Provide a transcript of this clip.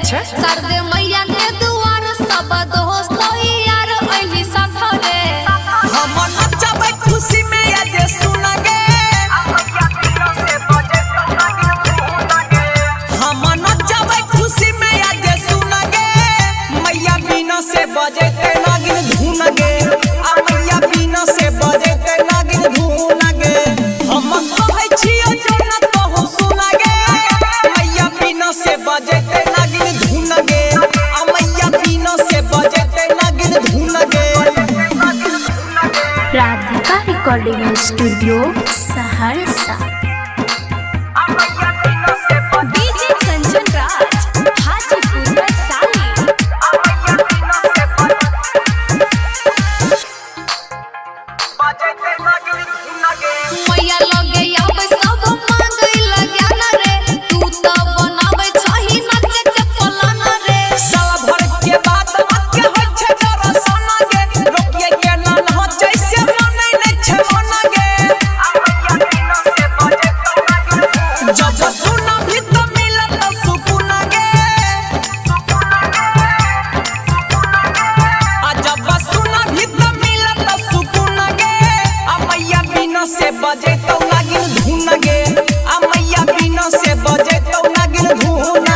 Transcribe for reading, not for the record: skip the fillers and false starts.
अच्छा। शारदे मैया के दुआर सब दोस्त यार अइली साथरे। हम नचबै खुशी में आज सुन गे। हम नचबै खुशी में आज सुन गे। मैया बिना से बजेते नागिन धुन गे। आ मैया बिना से बजेते नागिन धुन गे। हम कहै छियो जो न कहू सुन गे। मैया बिना से बजेते नागिन धुन गे। आ मैया बिना से बजेते नागिन धुन गे। Radhika recording studio Saharsa. DJ Kanchan Raj Hajipur Vaishali. मैया लगे आबै सब मांगै लग्यान रे, तू त बनाबै छही नाचे के पलान रे। साल भर के बाद मत के होइ छै दर्शन गे। रोकिए के ना नहचै से मनै नै छै मन गे। जब सुनभी त मिलत सुकून गे। आ जब सुनभी त मिलत सुकून गे। आ मैया बिना से बजे तो नागिन धुन गे। आ मैया बिना से बजे तो नागिन धुन